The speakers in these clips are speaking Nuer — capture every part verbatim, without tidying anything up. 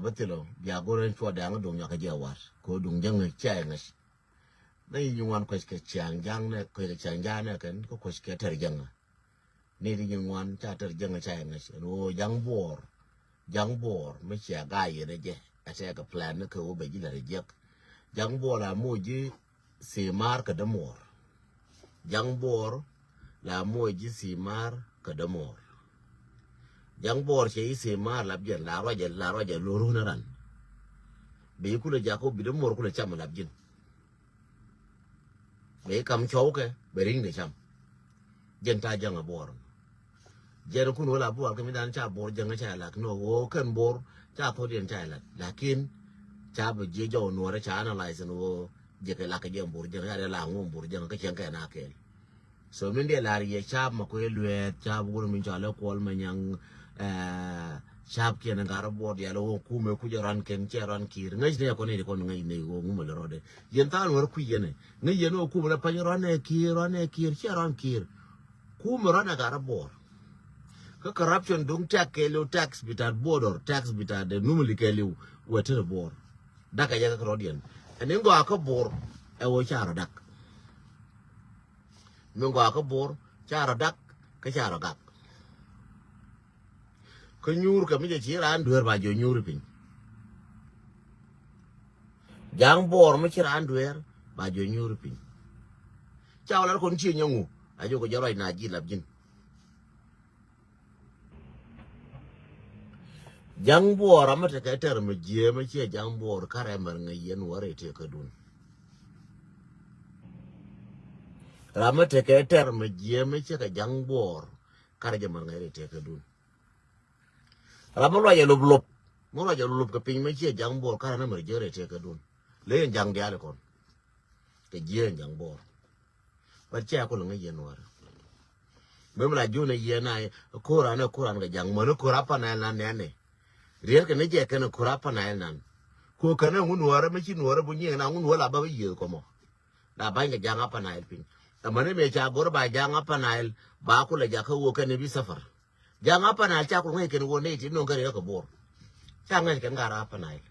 Bä thilɔ bia go̱r ɛn cuɔ dɛŋ duŋ nyɔk kɛ jiɛ wat kɛ duŋ jäŋ cia ŋäc. Nɛ yi nyi ŋuan kuec kɛ ciaŋ jaŋ nɛ kuec kɛ ciaŋ jaŋ nɛ kɛn kɛ kuec kɛ tɛr jäŋ. Ni di nyi ŋuan ca tɛr jäŋ cia ŋäc ɛn ɣöö jaŋ buɔɔr. Jaŋ buɔɔr mi cia ga̱a̱ yɛn ɛ jɛ ɛ tɛk kɛ plan ni kɛ ɣöö bɛ ji̱ lɛ rɛ jiɛk. Jaŋ buɔɔr la moc ji̱ thimar kɛ dämuɔɔr. Jaŋ buɔɔr la moc ji̱ thimar kɛ dämuɔɔr. Jaŋ buɔɔr cɛ ji̱ thimar lap jɛn la ruacɛ la ruacɛ lorun ran. Bi kulɛ jakä bi dämuɔɔr kulɛ cam lap ji̱n. Bi kam cɔwkɛ bɛ ri̱ŋ de cam. Jɛn ta jaŋ a buɔɔr. Jɛn kun wä la buɔɔr kɛ mi dan ca buɔɔr jäŋ ca lak nɔ wä kɛn buɔɔr ca thot yɛn ca lak lakin ca bɛ jiɛ jɔw nuɔrɛ ca analyze ni wä jɛ kɛ lak kɛ jɛn buɔɔr jäŋ ca dee la ŋuɔm buɔɔr jäŋ kɛ cɛŋ kɛ na kɛɛl. So min dee lar yɛ cap ma kuɛ luɛɛth cap wur min cɔal ɛ kuɔl ma nyaŋ cap kiɛn ɛ gat rɔ buɔɔr dial wä kumɛ kucɛ rɔn kɛn cɛ rɔn kiir ŋäc ni ɛ kɔn ni kɔn ŋäc ni wä ŋumɛ lɛ rɔdɛ. Yɛn thaal wär kui̱ yɛn ɛ ŋäc yɛn wä kumɛ lɛ pany rɔn ɛ kiir rɔn ɛ kiir cɛ rɔn kiir. Kumɛ rɔn ɛ gat rɔ buɔɔr. Kä corruption duŋ tax kɛɛliw tax bitat border tax bitat de numli kɛɛliw wɛ tɛr buɔɔr. Dakɛ jɛ kä rɔdiɛn ɛn in gɔaa kä buɔɔr. Ɛ wä ca rɔ dak. Min gɔaa kä buɔɔr ca rɔ dak kä ca rɔ gak. Kä nyuur kɛ mi cɛ ci raan dueer ba jɔ nyuur piny. Jaŋ buɔɔr mi ci raan dueer ba jɔ nyuur piny. Ca wä lar kɔn ci nyɛ ŋu a jɔ kɛ jɛ ruac na ji̱ lap ji̱n. Jaŋ buɔɔr amä tekɛ tɛr mi jiee mi ciɛ jaŋ buɔɔr karɛ mɛr ŋäc yɛn wä rɛy tëë kädun. Ram mi tekɛ tɛr mi jiee mi ciɛ kɛ jaŋ buɔɔr karɛ jɛ mɛr ŋäc rɛy tëë kädun. Ram mi luacɛ lop lop mi luacɛ lop lop kɛ piny mi ciɛ jaŋ buɔɔr karɛ ni mɛr jiee rɛy tëë kädun. Ley ɛn jaŋ diaal ikɔn kɛ jiee ɛn jaŋ buɔɔr. But cɛ kul ŋäc yɛn wär. Mem la jun ɛ yɛn a koran ɛ koran kɛ jaŋ män ɛ kor Upper Nile nan nɛnɛ. Riɛr kɛ ni jɛ kɛn ɛ kor Upper Nile nan. Ko kɛn ɛ ŋun wär ɛ mi ci nuɔr ɛ bu nyiɛn a ŋun wär la ba bä yiëë kɔmɔ. La ba̱ny kɛ jaŋ Upper Nile piny. Ɛ män ɛ mëë ca go̱r ba jaŋ Upper Nile ba kul ɛ jakä wä kɛn ɛ bi safar. Jaŋ Upper Nile ca kul ŋäc kɛn wä nɛy ti no̱o̱ŋ kɛ riɛk kɛ buɔr. Ca ŋäc kɛn gar Upper Nile.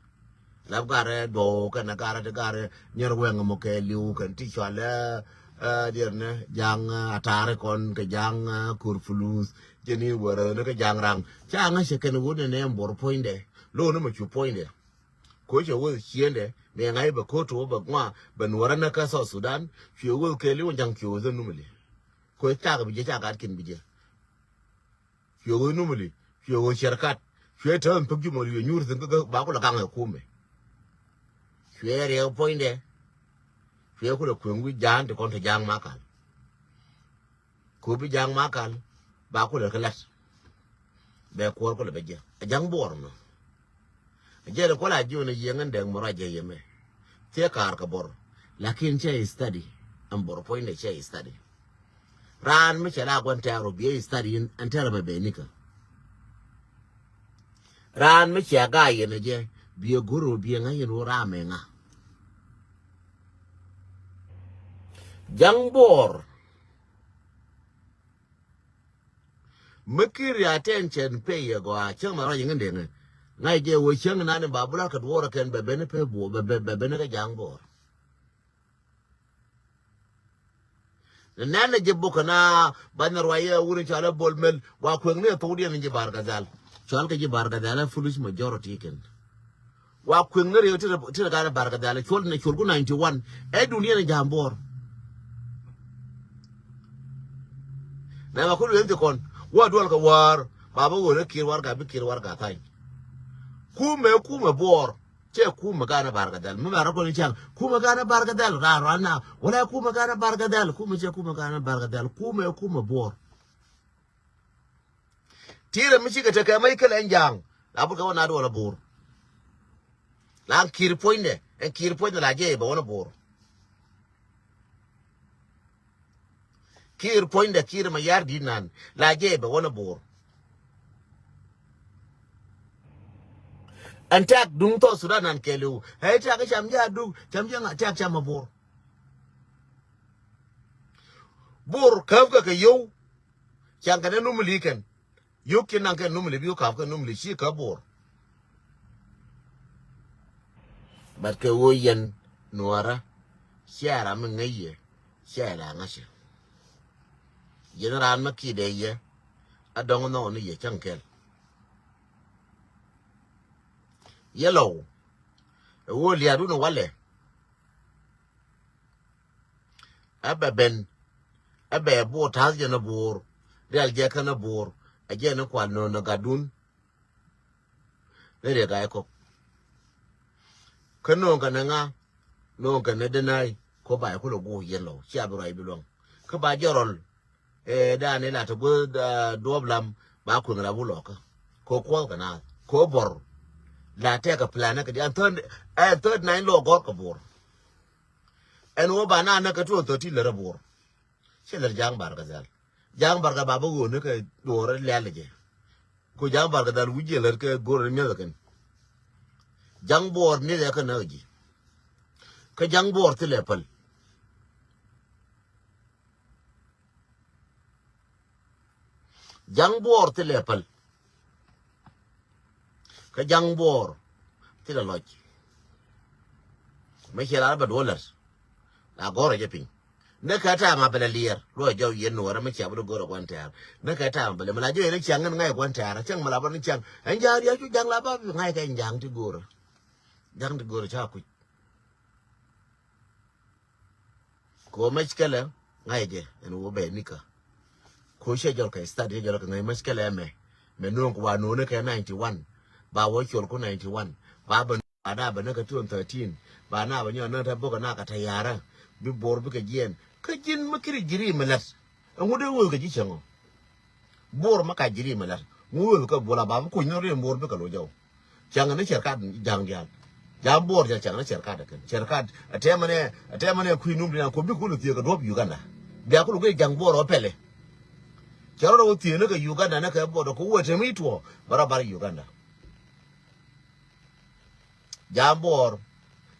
Lap gar duɔw kɛn gar ti gar nyɛr wɛŋ mɔ kɛ liw kɛn ti cual ɛ diɛr ni jaŋ atar kɔn kɛ jaŋ kur fulus jɛn in wärä ni kɛ jaŋ raŋ. Ca ŋäc kɛn wä nɛ nɛ buɔr puɔ̱nydɛ. Lo̱n mɔ cu puɔ̱nydɛ. Ko cɛ wä ciendɛ mɛ ŋa̱c bɛ ko̱t wä bɛ ŋua bɛ nuɔrä ni kä South Sudan. Cuɛ wä kɛ liw jaŋ cuɛ wä thä numli. Ko cak bi jɛ ca gat kin bi jɛ. Cuɛ ɣöö numli cuɛ ɣöö cɛr kat cuɛ tääm pek jumɔ liɛ nyuur thi̱n kä ba kulɛ gaŋ ɛ kumɛ. Cuɛ riɛk puɔ̱nydɛ. Cuɛ kulɛ kueŋ wi̱c ja̱a̱n ti kɔn te ja̱a̱ŋ makal. Ku bi ja̱a̱ŋ makal ba kulɛ kä lat. Bɛ kuɔr kulɛ bɛ jiɛ a ja̱ŋ buɔr nɔ. A jɛl kuɔl a jiɔn a yiëŋ ɛn dɛŋ mɔ ruac jɛ yɛmɛ. Thiɛ kaar kɛ buɔr. Lakin cɛ study ɛn buɔr puɔ̱nydɛ cɛ study. Raan mi cɛ la gua̱n tɛɛr ɔ biɛ study in ɛn tɛɛr mɛ bɛ nikä. Raan mi cɛ gaa yɛn ɛ jɛ biɛ go̱r ɔ biɛ ŋa̱c yɛn wä ram ɛ ŋa̱. Ja̱ŋ buɔɔr. Mi kiri attention pay yɛ gɔaa cäŋ ma ruac ŋin deŋɛ. Ŋa̱c jɛ wä cäŋ nani ba bular kɛ duɔɔr kɛn bɛ beni pay buɔɔr bɛ beni kɛ ja̱ŋ buɔɔr. Nɛn ni ji̱ buk kɛ na banɛ ruac yɛ wuni cɔal ɛ Bol Mel wa kueŋni ɛ thok diɛn ni ji̱ Bar Gadhal. Cɔal kɛ ji̱ Bar Gadhal ɛ foolish majority kɛn. Wa kueŋni riɛw ti ti gan Bar Gadhal cuɔl ni cuɔl ku ninety one. Ɛ duniɛn ɛ ja̱a̱m buɔɔr. Nɛ ma kul wen ti kɔn wa duɔl kɛ war ba bä wöl ɛ kir war ka bi kir war ka tha̱ny. Kumɛ kumɛ buɔɔr. Cɛ kumɛ ganɛ Bar Gadhal mi mɛ rɔ kɔn i̱ cäŋ kumɛ ganɛ Bar Gadhal raa rɔan na wala kumɛ ganɛ Bar Gadhal kumɛ cɛ kumɛ ganɛ Bar Gadhal kumɛ kumɛ buɔr. Tirɛ mi cikɛ tekɛ mɛ ikɛ lɛ ɛn ja̱a̱ŋ la bukɛ wä na duɔlɛ buur. La ɛn kir puɔ̱nydɛ ɛn kir puɔ̱nydɛ la jɛ bɛ wä na buur. Kir puɔ̱nydɛ kir ma yar di̱t nan la jɛ bɛ wä na buur. Ɛn tɛk duŋ thɔ Sudan nan kɛɛliw ɛ tɛk cam jɛ a duk cam jɛ ŋa tɛk cam a buur. Buur käp kɛ kɛ yio̱w. Can kɛ nɛ numli kɛn yio̱w kiɛ naŋ kɛn numli bi wä käp kɛ numli ci käp buur. But kɛ ɣöö yɛn nuɔrä, cia ram mi ŋäc yɛ, cia la ŋäcä. Yɛn raan mi ki̱dɛ yɛ, a dɔŋ nhɔk ni yɛ cäŋ kɛl. Yɛ lɔw, ɛ ɣöö lia̱a̱dun walɛ. Ɛ bɛ ben, ɛ bɛ bo̱o̱r ta̱th jɛ ni bo̱o̱r, rial jɛ kä ni bo̱o̱r, ɛ jɛ ni kual nööŋ ni gatdun. Ni riek a ikɔk. Kä no̱o̱ŋ kɛ ni ŋa, no̱o̱ŋ kɛ ni denai, ko ba ikulɛ guuk yɛn lɔw, cia bi ruac bi luäŋ. Kä ba jɛ rɔl, ɛ, dan ila ti guäth, a, duɔ̱ɔ̱p lam, ba kueŋ rap wä lɔkä. Ko kuɔth kɛ naath, ko bɔr. La tɛk kɛ plan kɛ di, ɛn third, ɛn third nine lɔ gɔr kɛ bo̱o̱r. Ɛn wä ba na näk kɛ tuɔɔk thirteen lɛ rɛ bo̱o̱r. Cɛ lɛr Ja̱a̱ŋ Barkɛ Dhɛl. Ja̱a̱ŋ Barkɛ ba bä ɣöö ni kɛ duɔɔr lɛl jɛ. Ku Ja̱a̱ŋ Barkɛ Dhɛl wi̱c jɛ lɛr kɛ go̱r ni mi̱eth kɛn. Ja̱a̱ŋ Buɔɔr mi̱eth ɛ kɛ näk ji̱. Kä Ja̱a̱ŋ Buɔɔr thilɛ päl. Ja̱a̱ŋ Buɔɔr thilɛ päl. Kä Ja̱a̱ŋ Buɔɔr thilɛ lɔc. Mi ciɛ la bɛ duɔlɛr. La gɔrɛ jɛ piny. Ni kɛ ta̱a̱ ma bɛ lɛ liɛr luɔ jɔw yɛn nuɔrɛ mi ciɛ bä duɔl gɔrɛ gua̱n tɛ̈r. Ni kɛ ta̱a̱ ma bɛ lɛ mi la jɛ yɛn ni ciaŋ ŋa̱c gua̱n tɛ̈r cäŋ mi la bä ni ciaŋ. Ɛn ja̱a̱r yɛ cu Ja̱a̱ŋ la bä ŋa̱c kɛ Ja̱a̱ŋ ti go̱rɛ. Ja̱a̱ŋ ti go̱rɛ ca kuc. Ko mɛc kɛlɛ ŋa̱c jɛ ɛn wä bɛ nikä. Ko cɛ jɔl kɛ start cɛ jɔl kɛ ŋa̱c mɛc kɛlɛ mɛ. Mɛ no̱o̱ŋ kɛ wa no̱o̱ŋ ni kɛ ninety one. Ba wä col ku ninety one. Ba bɛ ba na bɛ ni kɛ two thousand thirteen. Ba na bɛ nyɔ ni tɛ bok na kɛ tɛ yarä. Bi bo̱o̱r bikɛ jiɛn. Kä ji̱n mi kiri ji̱ri mi lät. Ɛŋu dee wee kɛ ji̱ cäŋ ɔ. Buɔr mi kac ji̱ ri mi lɛr ŋu wee kɛ buɔl a ba bi kuc ni ri buɔr bikɛ loc jɔw. Cäŋ ni cɛr kat Ja̱a̱ŋ diaal. Ja̱a̱ŋ Buɔr cɛ cäŋ ni cɛr kat kɛn cɛr kat. Ɛ tɛmɛ nɛ ɛ tɛmɛ nɛ kui̱ num diaal ko bi kul thiee kɛ duɔp Uganda. Bia kul kɛ Ja̱a̱ŋ Buɔr ɔ pɛlɛ. Cɛ rɔ wä thiee ni kɛ Uganda ni kɛ buɔr kɛ wee tɛmɛ i̱ tuɔ bä rɔ bar Uganda. Ja̱a̱ŋ Buɔr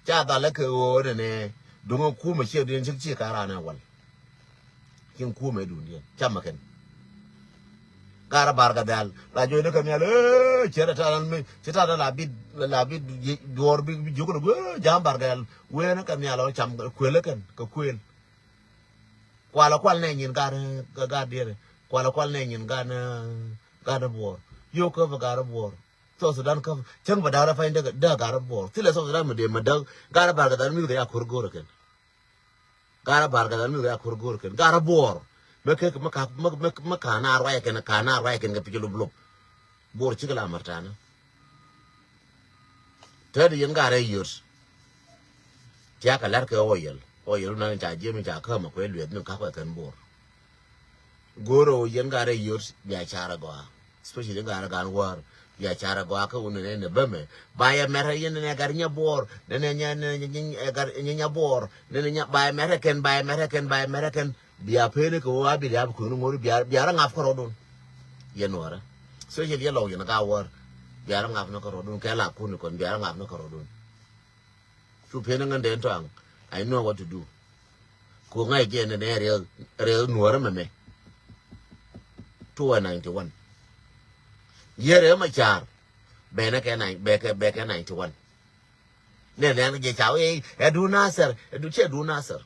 ca dhalä kɛ ɣöö nɛnɛ duŋ ɛ kumɛ ciɛ diɛn cik ci ka raan ɛ wal. Cin kumɛ duŋ diɛn camɛ kɛn. Garɛ Barkɛ Dhɛl la juɔc ni kɛ nhial, ee, ciɛ rɛ ta̱a̱ mi ci ta̱a̱ la bi la bi duɔɔr bi bi jiök ni guee Ja̱a̱ŋ Barkɛ Dhɛl wee ni kɛ nhial ɔ cam kuël kɛn kɛ kuël. Kualɛ kual nɛ nyin garɛ garɛ diɛn kualɛ kual nɛ nyin garɛ garɛ Buɔr. Yio̱w kä bä garɛ Buɔr. South Sudan kä cäŋ bä da̱k rɛ pany däk däk garä buɔɔr thilɛ South Sudan mi dee mi däk. Garä Barkɛ Dhɛl mi kɛ ya ko̱r go̱o̱r kɛn. Garä Barkɛ Dhɛl mi kɛ ya ko̱r go̱o̱r kɛn garä buɔɔr. Mi kɛ mi ka mi mi mi ka na ruac kɛn ka na ruac kɛn kɛ pic lop lop. Buɔɔr cikɛ la mɛr tanä. Tɛt yɛn garä yot. Tiakä lɛr kɛ ɣɔyɛl ɣɔyɛl wun nan ca jiɛm ca kämɛ kuɛ lueth ni kakuɛ kɛn buɔɔr. Go̱o̱r ɣöö yɛn garɛ yot biacara gɔaa. Especially garɛ gan wäär biacara gɔaa kä wun nɛ nɛ bämɛ. Ba yɛ mɛrɛ yɛn nɛ gar nyɛ buɔɔr nɛ nɛ nyɛ nyɛ nyɛ gar nyɛ nyɛ buɔɔr nɛ nɛ nyɛ ba yɛ mɛrɛ kɛn ba yɛ mɛrɛ kɛn ba yɛ mɛrɛ kɛn. Bia peni kɛ ɣöö a bi liap kuŋ ni ŋo̱ri bia bia rɛ ŋap kärɔdun. Yɛn wäärä. Especially yɛ lɔw yɛn ka wäär. Bia rɛ ŋap ni kärɔdun kɛ la kun ni kɔn bia rɛ ŋap ni kärɔdun. Cu pen ŋän den tɔaŋ. I know what to do. Ku ŋa̱c jɛ ni nɛ riɛl riɛl nuɔrä mɛmɛ. Two ninety one. Yɛ riɛl ma car. Bɛnɛ kɛ nine bɛ kɛ bɛ kɛ ninety one. Nɛ nɛ jɛ ca wee ɛ du Nasir ɛ du cɛ du Nasir.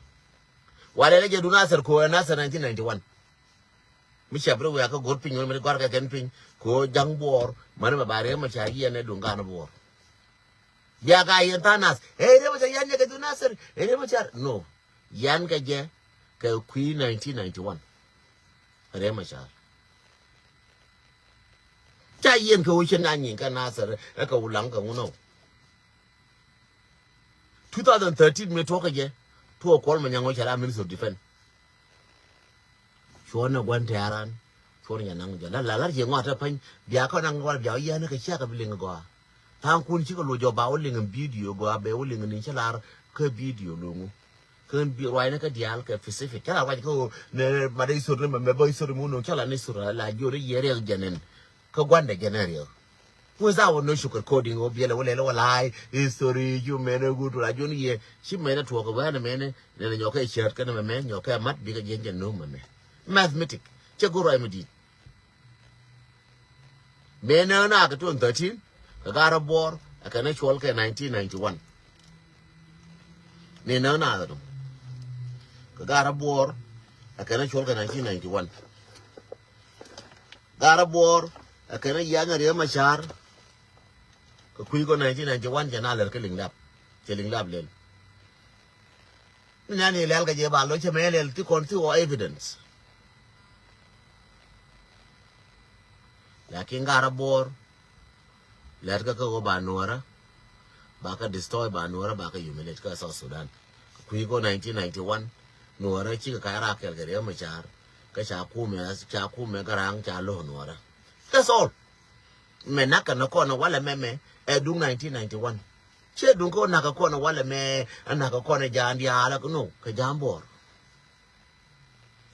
Walɛ lɛ jɛ du Nasir ku ɛ Nasir nineteen ninety one. Mi cɛ bi ri wia kä go̱r piny wä mi gɔr kɛ kɛn piny ko ja̱ŋ buɔɔr mani mɛ ba riɛk mɛ ca yiɛn ɛ duŋ gan buɔɔr. Bia ka yɛn tha̱a̱ŋ nath ɛ riɛk mɛ ca yiɛn jɛ kɛ du Nasir ɛ riɛk mɛ ca no. Yiɛn kɛ jɛ kɛ kui̱ nineteen ninety one. Riɛk mɛ ca ca yiɛn kɛ wä cɛ na nyin kɛ Nasir ɛ kɛ wulaŋ kɛ ŋun ɔ. Two thousand thirteen mi tuɔk kɛ jɛ tuɔk Kuɔl Manyaŋ wä cɛ la Minister of Defense. Cuɔ̱n ni gua̱n tɛ̈ran cuɔ̱n yɛ naŋ jɔl la la lar ciɛ ŋɔat te pany. Bia kɔn naŋ wal bia wä yiɛn kɛ ciak kɛ bi liŋ gɔaa. Tha̱a̱ŋ kun cikɛ loc jɔ ba wä liŋ video gɔaa bɛ wä liŋ ni ci lar kä video loŋu. Kɛ bi ruacni kä diaal kɛ Pacific cä la ruac kä nɛ mat isot ni mɛ bä isot mi wä no̱o̱ŋ cä la ni isot la jiot i̱ yɛ riɛk jɛn ɛn. Kä gua̱ndɛ jɛn ɛ riɛk. Wes a wä no̱o̱ŋ sugar coating wä biɛl wä lɛl wä la̱a̱y history ju mɛn ɛ wut wä la jun yɛ ci mɛn ɛ tuɔɔk wä ni mɛn ɛ nɛn ɛ nyɔkɛ cäät kɛn mɛ mɛn nyɔkɛ mat bikɛ jiɛn jɛn no̱o̱ŋ mɛ mɛ. Mathematic cɛ go̱r ruac mi di̱i̱t. Mëë nääk naath kɛ twenty thirteen kɛ Garä Buɔɔr ɛ kɛn ɛ cuɔl kɛ nineteen ninety one. Ni näk naath dom. Kɛ Gat Abuɔɔr ɛ kɛn a cuɔl kɛ nineteen ninety-one. Gat Abuɔɔr ɛ kɛn a yiaŋ a Riek Machar. Kɛ kui̱ kɔ nineteen ninety-one cɛ na lɛr kɛ liŋ lap. Cɛ liŋ lap lɛl. Ni nan ilɛl kɛ jɛ ba lo cɛ mɛ lɛl ti kɔn ti wä evidence. Lakin Gat Abuɔɔr lɛt kä kä wä ba Nuɔrä, ba kä destroy ba Nuɔrä, ba kä humiliate kä South Sudan. Kui̱ kɔ nineteen ninety-one Nuɔrä cikɛ ka̱ rak kɛl kɛ Riek Machar. Kä ca kumɛ, ca kumɛ Garaŋ ca lo̱k Nuɔrä. That's all. Mɛ nak kɛ nɔ kɔn walɛ mɛ mɛ ɛ duŋ nineteen ninety-one. Ciɛ duŋ kɛ wä nak kɛ kɔn walɛ mɛ ɛ nak kɛ kɔn ɛ Ja̱a̱ŋ diaal ɛ kɛ no kɛ Ja̱a̱ŋ Buɔɔr.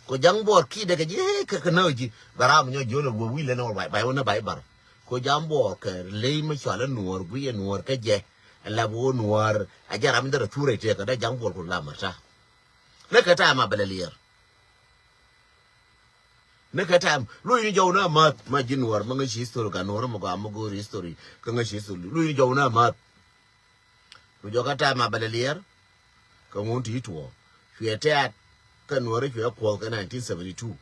Kɛ Ja̱a̱ŋ Buɔɔr kiɛ dee kɛ ji̱ kɛ kɛ näk ji̱ bɛ ram nyɔ ji̱ wä lɛ wä wi̱i̱ lɛ ni wä bay wä ni bay bar. Kɛ Ja̱a̱ŋ Buɔɔr kɛ ley mi cɔal ɛ Nuɔɔr gui̱i̱ ɛ Nuɔɔr kä jɛ. Ɛ lap wä Nuɔɔr a jɛ ram in derɛ thurɛ tëë kɛ dee Ja̱a̱ŋ Buɔɔr ku lam mɛ ta. Ni kɛ ta̱a̱ ma bɛ lɛ liɛr. Ni kɛ ta̱a̱ lo̱c ni jɔw ni a ma̱th ma ji̱ Nuɔɔr ma ŋäc history ka Nuɔɔr ma gɔaa ma go̱o̱r history kä ŋäc history lo̱c ni jɔw ni a ma̱th. Ku jɔkä ta̱a̱ ma bɛ lɛ liɛr. Kɛ ŋun ti tuɔɔ cuɛ tɛ̈t kä Nuɔrä cuɛ kuɔth kɛ nineteen seventy-two.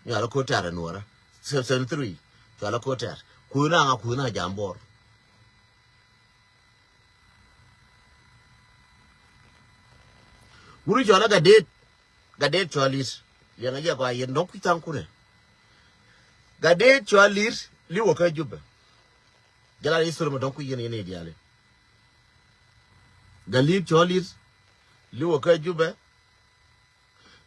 Nyual a ko̱ tɛ̈t ɛ Nuɔrä seventy-three. Cual a ko̱ tɛ̈t kuth na ŋa kuth na Ja̱a̱ŋ Buɔɔr. Wuri cɔl a Gatdet. Gatdet cɔl i̱t. Liɛŋɛ jɛ kɔa yɛn dɔ̱ŋ kui̱ tha̱a̱ŋ kunɛ. Gatdet cɔl i̱t li̱wä kä Jubɛ. Jɛ la history mi dɔ̱ŋ kui̱ yɛn yɛn i̱ diaali. Gatdet cɔl i̱t li̱wä kä Jubɛ.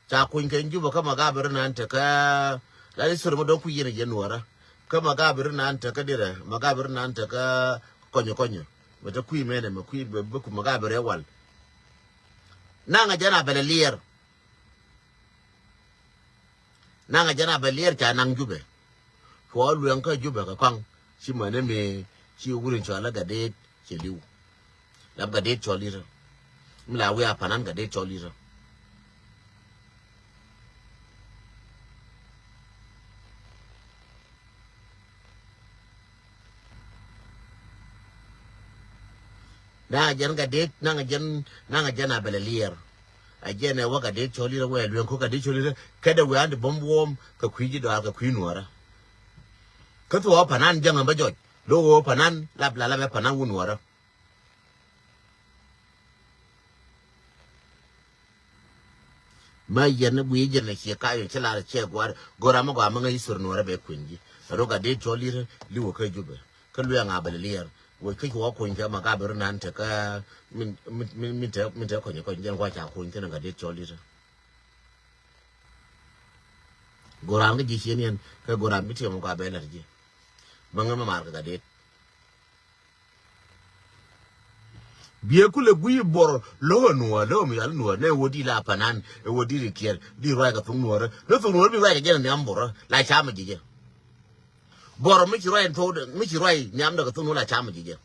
Ca kuny kɛ Jubɛ kä Magabir nan te kä la history mi dɔ̱ŋ kui̱ yɛn yɛn Nuɔrä. Kä Magabir nan te kä dirɛ Magabir nan te kä kɔnyɔ kɔnyɔ. Mɛ te kui̱ mɛnɛ mɛ kui̱ bɛ ku Magabir ɛ wal. Naŋ a jɛn a bɛ lɛ liɛr. Naŋ a jɛn a bɛ liɛr ca naŋ Jubɛ. Cuɔ luɛŋ kä Jubɛ kɛ kɔaŋ ci mänɛ mëë ci wur in cɔal a Gatdet cɛ li̱w. Lap Gatdet cɔl i̱t. Mi la wi̱i̱ a panan Gatdet cɔl i̱t. Naŋ a jɛn Gatdet, naŋ a jɛn, naŋ a jɛn a bɛ lɛ liɛr. A jɛn ɛ wä Gatdet cɔl i̱t wɛ lueŋ ko̱ Gatdet cɔl i̱t. Kɛ dee wi̱i̱ an di bom wuɔm kɛ kui̱ ji̱ dɔaar kɛ kui̱ Nuɔrä. Kä thuɔɔ panan jäŋ ɛn bä jɔc lo̱k ɣöö panan lap la lap ɛ panan wun Nuɔrä. Ma yɛn ni guiy jɛn a ciɛ kayɔn ci lar ciɛ guar gora ma gua ma ŋäc isor Nuɔrä bɛ kui̱n ji̱. Rok a dee cɔl i̱t li̱wä kä Jubɛ kä luɛŋ a bɛ lɛ liɛr wec kä ci wä kuny kɛ Magabir nan te kä min min min te min te kɔny kɔny jɛn gua ca kuny kɛn a Gatdet cɔl i̱t. Goram kä ji̱ ciën yɛn kä goram bi tiɛm gua bɛ lat ji̱. Ma ŋäc ma mar kɛ Gatdet. Biɛ kulɛ guiy buɔr lo̱k ɛ Nuɔɔr lo̱k ɛ mi yal Nuɔɔr nɛ wä di la panan ɛ wä di ri kiɛr di ruac kɛ thok Nuɔɔr. Ni thok Nuɔɔr bi ruac kɛ jɛn ɛ nhiam buɔr la cam ɛ ji̱ jɛ. Buɔr mi ci ruac thok mi ci ruac nhiam dɛ kɛ thok Nuɔɔr la cam ɛ ji̱ jɛ.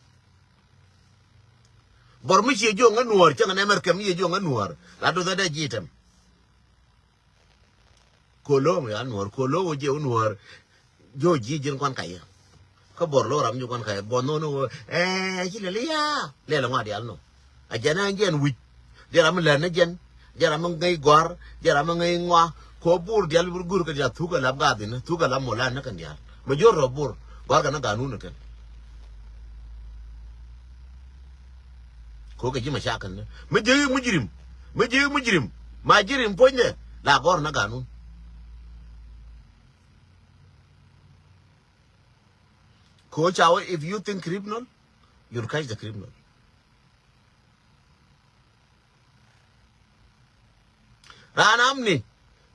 Buɔr mi ci jiɔŋ ɛ Nuɔɔr cäŋ ɛ nɛmɛr kɛm mi ci jiɔŋ ɛ Nuɔɔr la doth ɛ dee ji̱ tɛm. Kolo mi yal Nuɔɔr kolo wä jiɛ wä Nuɔɔr. Jiɔ ji̱ ji̱n kuan kayɛ. Kä buɔr lo ram ji̱ kuan kayɛ buɔr no̱o̱n wä ɛɛ ci lɛl iyaa lɛl ŋɔa dial nɔ. A jɛn ɛn jɛn wi̱c. Jɛ ram mi lɛn ni jɛn jɛ ram mi ŋäc gɔ̱a̱r jɛ ram mi ŋäc ŋɔa. Ko bur dial bi gur kɛ dial thuk kɛ lap gath in thuk kɛ lap molan ni kɛn dial. Mi jiɔ rɔ bur gɔ̱a̱r kɛ ni ganun ni kɛn. Ko kɛ ji̱ ma ca kɛn ni mi jiɛ mujrim. Mi jiɛ mujrim ma jirim puɔ̱nydɛ la gɔ̱r ni ganun. Ko ca wä if you think criminal, you'll catch the criminal. Ran amni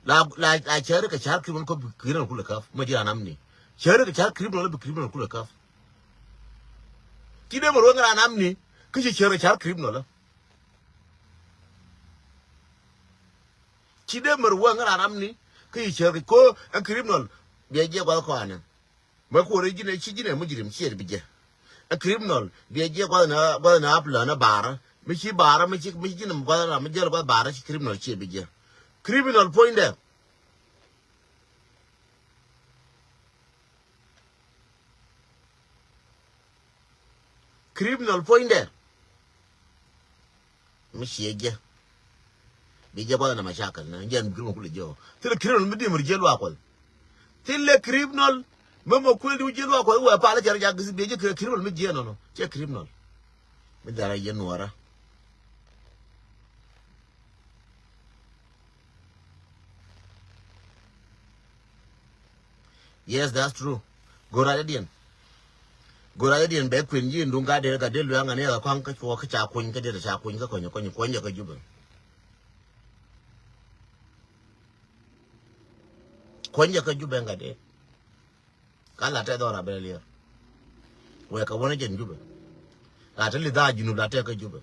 la la la cɛri kɛ car criminal ko bi criminal kulɛ kaf ma ji̱ ran amni. Cɛri kɛ car criminal bi criminal kulɛ kaf. Ti dee mɛ ruɔ̱ŋ ran amni kä ci cɛri kɛ car criminal. Ci dee mɛ ruɔ̱ŋ ran amni kä ci cɛri kɛ ko ɛ criminal. Biɛ jiɛ guath kɔanɛ. Mɛ kuɔrɛ ji̱n ɛ ci ji̱n ɛ mujrim ciɛ bi jɛ. Ɛ criminal biɛ jiɛ guath na guath na apla na bara mi ci bara mi ci mi ci ji̱n ɛ guath na mi jɛl guath bara ci criminal ciɛ bi jɛ. Criminal puɔ̱nydɛ. Criminal puɔ̱nydɛ. Mi ciɛ jɛ. Bi jɛ gua̱th na macakal na jɛn bi kiri mɔ kulɛ jɛ ɔ. Thilɛ criminal mi di̱mɛ ri jɛ luaak kuɔth. Thilɛ criminal mi mɔ kulɛ di̱mɛ jɛ luaak kuɔth wɛ palä cɛ rɔ jak gisi bi jɛ criminal mi jiɛ nɔnɔ. Cɛ criminal. Mi dhara yɛ nuɔra. Yes, that's true. Go̱rä jɛ diɛn. Go̱rä jɛ diɛn bɛ kuën ji̱ in duŋ ka dee ka dee luɛŋ ani ɛ kɔaŋ kä cuɔ kä ca kuny kä dee ca kuny kä kɔny kɔny kuɔny jɛ kä Jubɛ. Kuɔny jɛ kä Jubɛ ŋa dee. Ka la tɛ dhɔr a bɛ liɛr. Wɛ ka wänä jɛn Jubɛ. La tɛ li dhaa Junub la tɛ kä Jubɛ.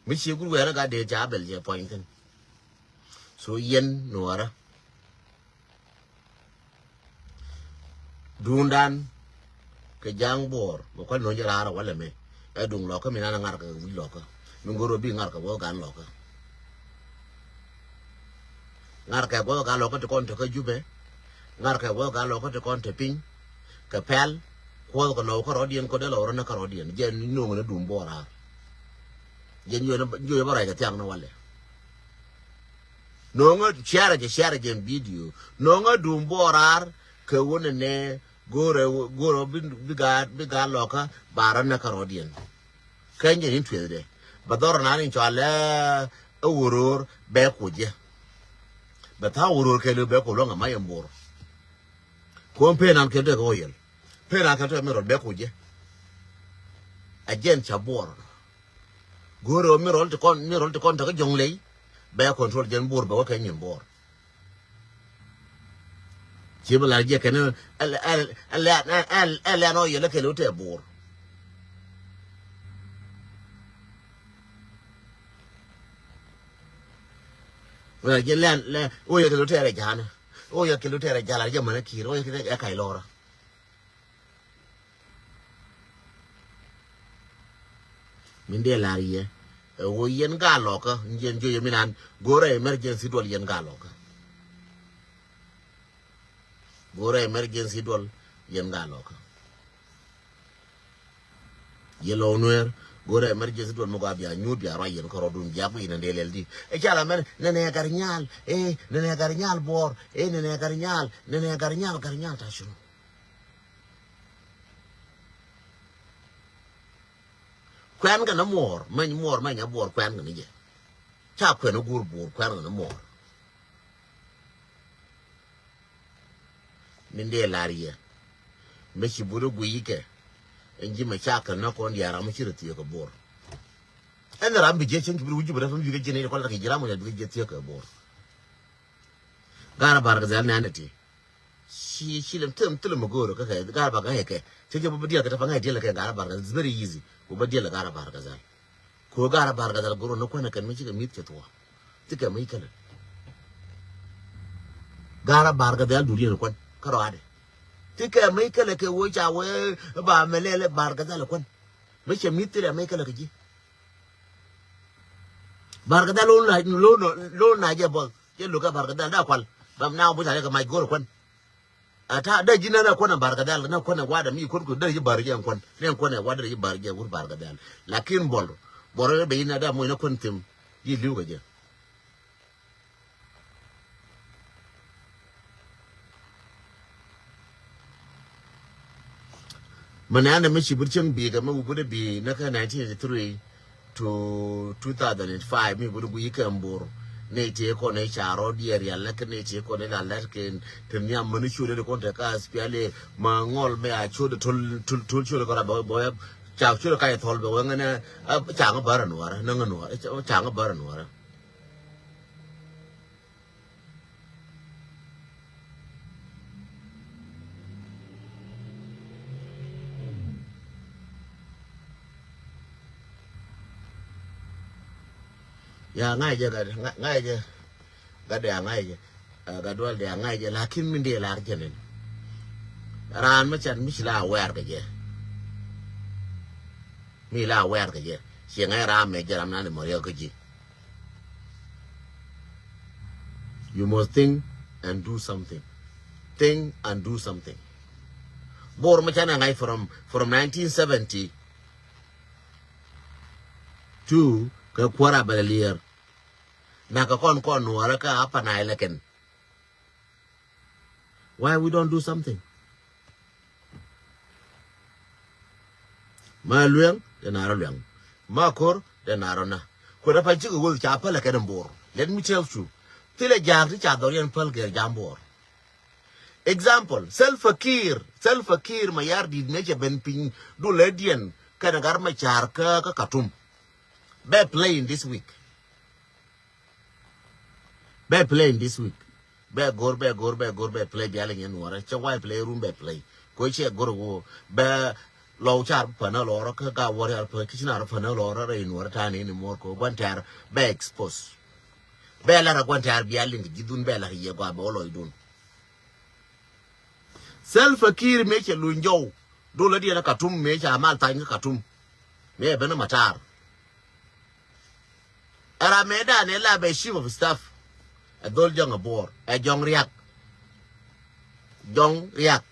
Mi ci gur wɛrä ka dee ca bɛl jɛ puɔ̱ny thi̱n. So yɛn nuɔrä. Duundan kɛ ja̱a̱ŋ buɔɔr bɛ kua̱l no̱o̱ŋ jɛ raar a walɛ mɛ. Ɛ duŋ lɔkä mi nan a ŋa̱rkɛ wi̱c lɔkä. Mi go̱r ɔ bi ŋa̱rkɛ wä gan lɔkä. Ŋa̱rkɛ guɔth kä lɔkä ti kɔn te kä Jubɛ. Ŋa̱rkɛ guɔth kä lɔkä ti kɔn te piny. Kɛ pɛl kuɔth kɛ lɔw kä rɔ̱diɛn kɔ dee lɔw rɔ ni kä rɔ̱diɛn jɛ no̱o̱ŋ ni duum buɔɔr raar. Jɛ nyuɛ ni bä rɔy kɛ thiaŋ ni walɛ. No̱o̱ŋä ciarɛ jɛ ciarɛ jɛ video no̱o̱ŋä duum buɔɔr raar. Kɛ wun ni nɛ go̱rɛ go̱rɛ bi bi gaat bi gaat lɔkä ba rɔ ni kä rɔ̱diɛn. Keny jɛ in tueth dɛ bɛ dhɔr na ni cɔal ɛ wuror bɛ kuc jɛ. Bɛ tha̱a̱ŋ wuror kɛl bɛ kuc luɔ̱ŋ a mac in buɔr. Kuɔn pen an kɛl tɛ kɛ wä yɛl pen an kɛl tɛ mi rɔl bɛ kuc jɛ. A jɛn ca buɔr. Go̱o̱r ɛ mi rɔl ti kɔn mi rɔl ti kɔn tɛ kä jɔŋ ley bɛ control jɛn buɔr bɛ wä keny in buɔr. Ci bi lar jɛ kɛn ɛ lɛn ɔ yɛlɛ kɛl wä tɛ buur. Wä jɛ lɛn lɛ wä yɛ kɛl wä tɛ rɛ ja̱a̱n wä yɛ kɛl wä tɛ rɛ ja̱a̱n lar jɛ män ɛ ki̱i̱r wä yɛ kɛl wä tɛ rɛ ja̱a̱n. Min dee lar yɛ ɛ wä yɛn gaa lɔkä yɛn jiö yɛ min an go̱o̱rɛ emergency duɔl yɛn gaa lɔkä. Go̱o̱rɛ emergency duɔl yɛn gaa lɔkä. Yɛ lɔw nueer go̱o̱rɛ emergency duɔl mi gɔaa bia nyuut bia ruac yɛn kärɔɔdun bia guic nɛ dee lɛl di. Ɛ ca la mɛn nɛnɛ gat nyal ɛ nɛnɛ gat nyal buɔɔr ɛ nɛnɛ gat nyal nɛnɛ gat nyal gat nyal ta cunu. Kuɛn kɛ ni muɔɔr meny muɔɔr meny a buɔɔr kuɛn kɛ ni jɛ. Ca kuɛn i̱ guur buur kuɛn kɛ ni muɔɔr. Min dee lar yɛ mi ci but i̱ guic ikɛ. Ɛn ji̱ mɛ ca kɛ ni kɔn diaar ram mi ci rɛ thiee kɛ buur. Ɛn ram bi jiɛ cieŋ ci bi wi̱c ji̱ bi rɛ fam bi kɛ jiɛ ni kɔn la kɛ ji̱ ram mi bi kɛ jiɛ thiee kɛ buur. Ga̱r a bar kɛ dhɛl nɛn dɛ ti. Ci ci lem thilɛ thilɛ mɛ go̱o̱r kä kɛ ga̱r bar kɛ kɛ. Cɛ jɛ bä bä diɛl kɛ tɛ pa ŋa̱c diɛl kɛ ga̱r bar kɛ. It's very easy. Bä bä diɛl kɛ ga̱r bar kɛ dhɛl. Ko ga̱r bar kɛ dhɛl go̱o̱r ni kuan kɛn mi ci kɛ mi̱th cɛ thuɔ. Ti kɛ mi kɛlɛ. Ga̱r bar kɛ dhɛl duriɛn kuan kä rɔadɛ. Ti kɛ mi kɛlɛ kɛ wee ca wee ba mɛ lɛlɛ bar kɛ dhɛl kuan. Mi cɛ mi̱th thilɛ mi kɛlɛ kɛ ji̱. Bar kɛ dhɛl lo̱n na lo̱n na jɛ bɔth. Jɛ lo̱k ɛ bar kɛ dhɛl da kual bam na wä buth a jɛ kɛ mac go̱r kuan. Ata dee ji̱ nɛn ɛ kuɔn ɛ bar kɛ dhɛl nɛ kuɔn ɛ wa̱dɛ mi kuɔn kuɔn dee ji̱ bar ji̱ ɛn kuɔn nɛ kuɔn ɛ wa̱dɛ ji̱ bar ji̱ ɛ wur bar kɛ dhɛl. Lakin buɔl buɔl rɛ ben inɛ dee moc nɛ kuɔn thim ji̱ li̱w kɛ jɛ. Mɛ nɛn ɛ mi ci bur cieŋ bi̱i̱ kɛ mi wur bur ɛ bi̱i̱ nɛ kɛ nineteen eighty three. To two thousand and five mi buni guic kɛ mbur. Ni ti kɔn ni ca rɔ diɛ rial lɛ kɛ ni ti kɔn ni la lɛt kɛ. Ti niam mani curi di kɔn te ka spiali ma ŋɔl mi a curi tul tul tul curi kɔra bɛ bɛ ca curi ka thol bɛ wɛ ŋɛnɛ. Ca ŋa bara nuara na ŋa nuara ca ŋa bara nuara. Ya ŋa̱c jɛ gat ŋa̱c jɛ gat dee a ŋa̱c jɛ. Gat dual dee a ŋa̱c jɛ lakin min dee lar jɛ nin. Raan mi can mi ci la awɛɛr kɛ jɛ. Mi la awɛɛr kɛ jɛ ci ŋa̱c raan mɛ jɛ ram nan imɔ riɛk kä ji̱. You must think and do something. Think and do something. Bor mi canɛ ŋa̱c from, from nineteen seventy two kɛ kuäär a bɛl liɛɛr. Nakä kɔn kɔn nuɔrä kä Upper Nile kɛn. Why we don't do something? Ma luɛŋ, dee na rɔ luɛŋ. Ma kor, dee na rɔ na. Kuɛ rɛ pal cikɛ wä ca pälɛ kɛn Bor. Let me tell you. Thilɛ jaak ti ca dhɔriɛn päl gɛr jam Bor. Example, Salva Kiir, Salva Kiir Mayardit mëë cɛ ben piny dulɛ diɛn kɛnɛ Gat Macar kä, kä Khartoum. Bɛ play in this week. Bɛ play in this week. Bɛ go̱r, bɛ go̱r, bɛ go̱r, bɛ play bia liŋ in nuɔrɛ. Cɛ why play room bɛ play. Ko cɛ go̱r wo. Bɛ lɔw car pänä lɔrɔ kä ga wariar pä kici nar pänä lɔrɔ rɛ in nuɔrɛ tani in mor ko guan tɛr bɛ expose. Bɛ lar guan tɛr bia liŋ ji̱ dhun bɛ lar yɛ gua bɛ wä lɔy dun. Salva Kiir mëë cɛ luny jɔw. Dol adiɛn ɛ Khartoum mëë cɛ amal thany kä Khartoum. Mëë ɛ ben ɛ Matar. Ɛ ram mëë dan ɛ la bɛ chief of staff. Ɛ dhol Jɔŋ ɛ Bor. Ɛ Jɔŋ Riak. Jɔŋ Riak.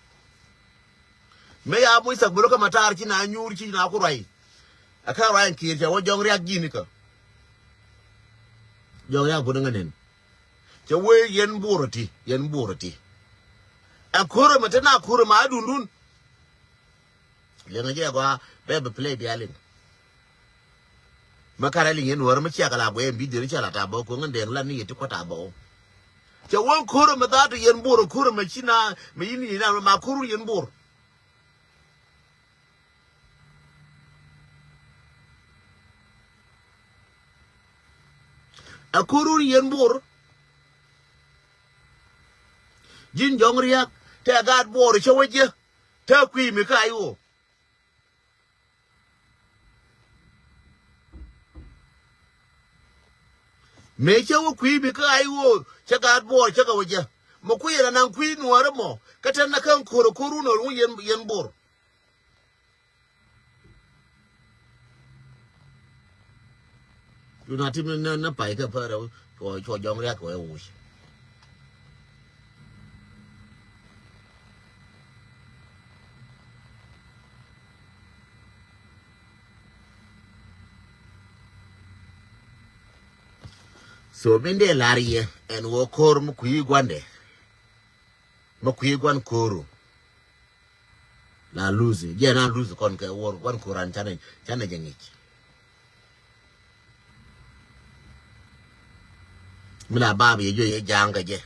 Mëë ya muc thak bä lo̱kä Matar ci na nyuur ci na ku ruac. Ɛ kä ruac ɛn Kiir cɛ wä Jɔŋ Riak ji̱n ikä. Jɔŋ Riak bun ɛ ŋänen. Cɛ wee yɛn Bor ɛ ti, yɛn Bor ɛ ti. Ɛ ko̱r ɛmɛ te na ko̱r ɛmɛ a dundun. Liŋ ɛ jɛ gɔaa bɛ bi play bia liŋ. Mɛ karɛ liŋ yɛn wär mɛ cia kɛ la guɛ ɛn bi deri cia la ta bä ko̱ ŋän dɛŋ la ni yɛ ti kɔ ta bä. Cɛ wee ko̱r ɛmɛ dha te yɛn Bor ɛ ko̱r ɛmɛ ci na mɛ yin yin na ma ko̱r yɛn Bor. Ɛ ko̱r wun yɛn Bor. Ji̱n Jɔŋ Riak tɛ gaat Bor cä wä jiɛ tɛ kui̱ mi kä ay ɣöö. Mëë cä wä kui̱ mi kä ay ɣöö cä gaat Bor cä kɛ wä jiɛ. Mɛ kui̱ yɛn anaŋ kui̱ nuɔɔrä mɔ kä tɛn na kä ko̱r ɛ ko̱r wun ɛ wun yɛn, yɛn Bor. Dun a tim ni, ni pay kä pärä cuɔ, cuɔ Jɔŋ Riak kɛ wee wuc. So min dee lar yɛ ɛn wä ko̱r mi kui̱ guandɛ. Ma kui̱ guan ko̱ru. La luthi jɛ na luthi kɔn kɛ wor guan ko̱ran canɛ, canɛ jɛ ŋic. Mi la bab yɛ jɔ yɛ ja̱a̱ŋ kɛ jɛ.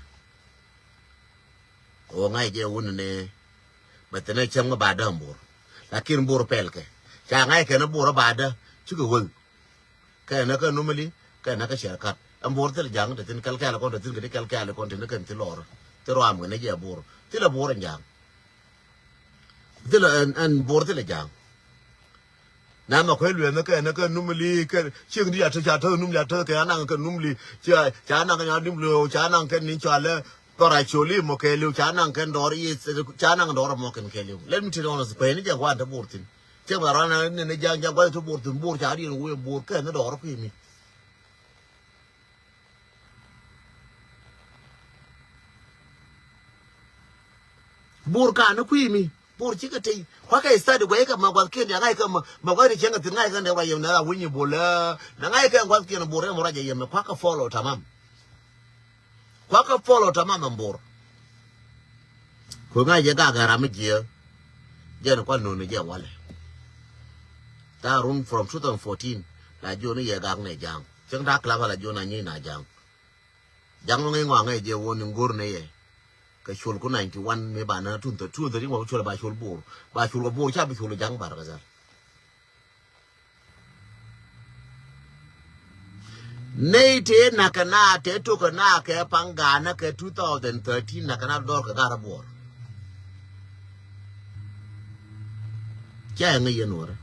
Wä ŋa̱c jɛ wun ni bɛ thin ɛ cäŋ mi ba däm Bor. Lakin Bor pɛl kɛ ca ŋa̱c kɛn Bor ba dä cikɛ wä. Kɛnɛ kä numili kɛnɛ kä cɛr kat. Ɛn Bor thil ja̱ŋ te thin kɛl kɛl kɔn te thin kɛ ti kɛl kɛl kɔn te ni kɛn thi lɔr. Thi ruam kɛ ni jɛ Bor thil ɛ Bor ɛn ja̱ŋ. Thil ɛn, ɛn Bor thil ɛ ja̱ŋ. Na mɛ kuɛ luɛn kɛnɛ kä numili kɛ cieŋ di a te ca te numili a te kɛ anaŋ kɛ numili ca, ca anaŋ kɛ numili ca anaŋ kɛ ni ca lɛ. Dɔr a coli mɔ kɛ liw ca naŋ kɛn dɔr i̱ ca naŋ dɔr mɔ kɛn kɛ liw. Let me tell you honest, kuɛni jɛ guan te Bor thin. Cɛ ba ran ni ni jaŋ jaŋ guan te Bor thin Bor ca riɛn wee Bor kɛn ni dɔr kui̱ mi. Bor ka ni kui̱ mi. Bor cikɛ tey. Kuakɛ study guɛy kɛ ma guath kiɛn diaŋ ŋa̱c kɛ ma, ma guath ni cieŋ kɛ thin ŋa̱c kɛ ni ruac yɛm ni ra wi̱ny i̱ Bor lɛ. Na ŋa̱c kɛ guath kiɛn Bor ɛmɔ ruac yɛm ni kuakɛ follow tamam. Kuakɛ follow tamam ɛn Bor. Kuɛ ŋa̱c jɛ gak ɛ ram mi jiɛ. Jɛn kuan nuni jɛ walɛ. Ta̱a̱ run from two thousand fourteen la jiɔni yɛ gak nɛ ja̱a̱ŋ. Cieŋ ta̱a̱ club la jiɔn a nyi na ja̱a̱ŋ. Ja̱a̱ŋ mi ŋi̱i̱ ŋɔaŋ ɛ jɛ won in go̱r nɛ yɛ. Kɛ col ku ninety one mi ba na tun thirty, tun thirty ŋɔak col ba col Bor. Ba col kɛ Bor ca bi col ja̱a̱ŋ Bar Gazal. Nɛy tëë nakä na tëë tokä na kɛ paŋ ga̱a̱nä kɛ two thousand thirteen nakä na dɔr kɛ ga̱r a Bor. Cɛ ŋäc yɛn wärä.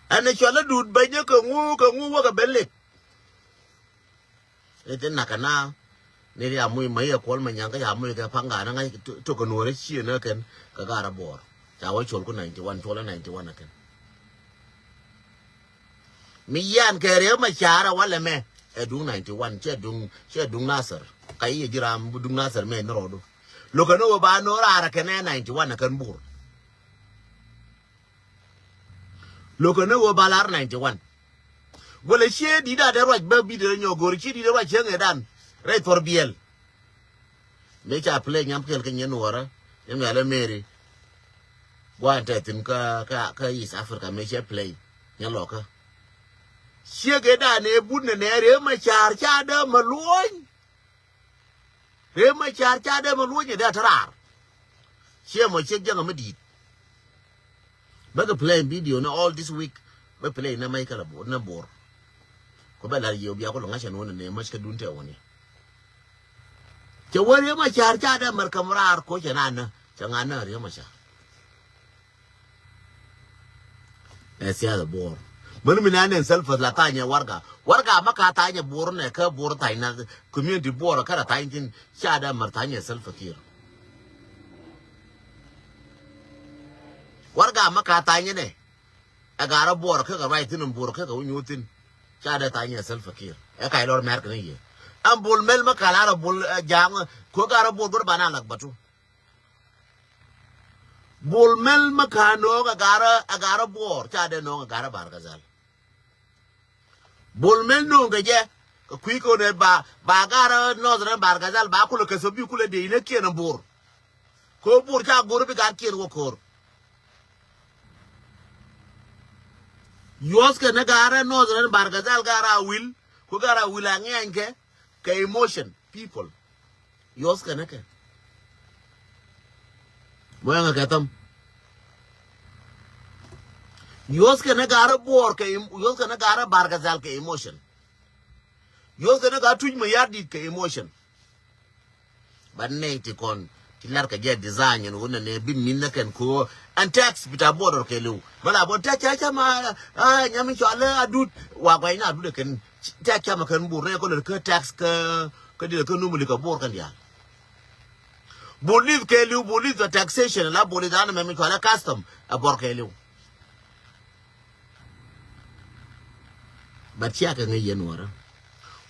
Ɛn ɛ cɔl ɛ Dut Bɛnyä kɛ ŋu kɛ ŋu wäkɛ ben lek. Ni ti nakä na ni ri amuc ma yɛ kuɔl ma nyaŋ kä ya muc kɛ paŋ ga̱a̱nä ŋa̱c tok kɛ nuɔ̱ɔ̱rä ciënä kɛn kɛ ga̱a̱r a Bor. Ca wä col ku ninety one, col ɛ ninety one ɛ kɛn. Mi yian kɛ Riek Machar a walɛ mɛ. ɛ duŋ ninety one, cɛ duŋ, cɛ duŋ Nasir. Ka i̱ ji̱ ram bi duŋ Nasir mɛ ni rɔɔdu. Lo̱kɛ ni wä ba no̱o̱ raar kɛn ɛ ninety one ɛ kɛn Bor. Lo̱kɛ ni wä ba lar ninety one. Wälɛ ciɛ di̱t a dee ruac bä bi̱t rɛ nyɔk go̱r ciɛ di̱t a ruac cieŋ ɛ dan rɛy thuɔr biɛl. Mëë ca play nyam kɛl kɛ nyɛ nuɔrä nyɛ mɛlɛ Mary. Guan tɛ thin kä, kä, kä East Africa mëë cɛ play nyɛ lɔkä. Ciek ëë dan ëë but nɛ nɛ rëë mɛ ca̱r ca dee mɛ luɔny. Rëë mɛ ca̱r ca dee mɛ luɔny ɛ dee a te raar. Ciɛ mɔ ciek jäŋ ɛ mɛ di̱i̱t. Bä kɛ play video ni all this week. Bä play ni mɛc kɛ la Bor, ni Bor. Kɔ bɛ lar yio̱w bia kɔ lɔ ŋa̱cä ni wä ni nɛ mäc kä dun tɛ wä ni. Cɛ wä Riek Machar ca dee mɛr kɛ mɛ raar kɔ cɛ na nä cɛ ŋa nä Riek Machar. Ɛ siasa Bor. Mɛn mi na nɛ Salva la tha̱a̱ nyɛ warga. Warga ma ka tha̱a̱ nyɛ Bor nɛ kä Bor tha̱a̱ na community Bor kä la tha̱a̱ nyɛ thin ca dee mɛr tha̱a̱ nyɛ Salva Kiir. Warga ma ka tha̱a̱ nyɛ nɛ. Ɛ garä Bor kä kɛ ruac thin, Bor kä kɛ wä nyuuth thin. Ca dee tha̱a̱ nyɛ Salva Kiir. Ɛ kac lɔr mɛr kɛ ni yɛ. Ɛn Bol Mel ma ka lar ɛ Bol, ɛ, ja̱a̱ŋ, ko garä Bor go̱r ba na lak batu. Bol Mel ma ka no̱o̱ŋ ɛ garä, ɛ garä Bor. Ca dee no̱o̱ŋ ɛ garä Bargazal. Bol Mel no̱o̱ŋ kɛ jɛ kɛ kui̱ kɛ wä nɛ ba, ba garä Northern Bargazal ba kulɛ kɛ sɔ bi kulɛ dee inɛ kiɛn ɛ Bor. Ko Bor ca go̱r bi gat kiɛn wä ko̱r. Yuɔth kɛ ni garä Northern Bargazal garä Awil, ko garä Awil a ŋiany kɛ, kɛ emotion, people. Yuɔth kɛ ni kɛ. Mɔ ɛŋɛ kɛ thäm. Yuɔth kɛ ni garä Bor kɛ em-, yuɔth kɛ ni garä Bargazal kɛ emotion. Yuɔth kɛ ni garä Tuc Mayardit kɛ emotion. But nɛy ti kɔn ti lar kɛ jɛ design ɛn wun nɛ bi min nɛ kɛn ko ɛn tax bita border kɛ liw. Mɛ la bɔ tax ca ca ma, ah, nyami cɔal adut wa guay na adut kɛn tax ca ma kɛn Bor nɛ ko lɛ kɛ tax kɛ, kɛ di kɛ numuli kɛ Bor kɛn dial. Police kɛ liw, police the taxation la police an mɛ mi cɔal custom a bor kɛ liw. But cia kɛ ŋäc yɛn wärä.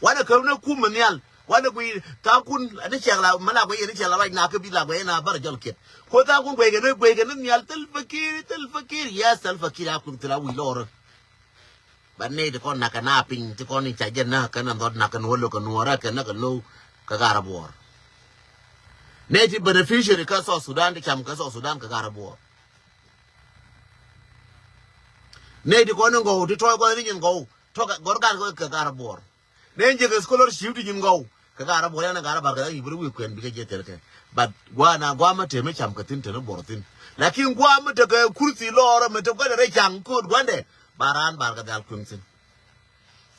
Wanɛ käm ni kum mi nhial. Wanɛ guiy tha̱a̱ŋkun ni cɛk la mi la guiy ni cɛk la ruac na kä bi la guiy na bärɛ jɔl kiɛt. Ko tha̱a̱ŋkun guiy kɛ ni guiy kɛ ni nhial thil fakir, thil fakir. Yes, thil fakir a kui̱ thil a wi̱i̱ lɔɔrä. But ni ti kɔn nak kɛ na piny ti kɔn in ca jɛ na kɛ na dhɔt nak kɛ ni wä lo̱k kɛ nuɔrä kɛ na kɛ lo̱w kɛ garä Buɔr. Ni ti beneficiary kä South Sudan ti cam kä South Sudan kɛ garä Buɔr. Nɛy ti kɔn in gɔw ti tɔc kɔn in nyin gɔw tɔk gɔr gat kɛ gat Buɔr. Nɛy in jek scholarship ti nyin gɔw kɛ gat Buɔr yan gat Barkadhal i̱ bi ri wi̱i̱ kuɛn bikɛ jɛ thil kɛ. But gua̱a̱ na gua̱a̱ mi te mi cam kɛ thi̱n te ni Buɔr thi̱n. Lakin gua̱a̱ mi te kɛ kurthi lɔɔrä mi te gua̱dɛ rɛy ca̱ŋ ko̱o̱t gua̱ndɛ ba raan Barkadhal kueŋ thi̱n.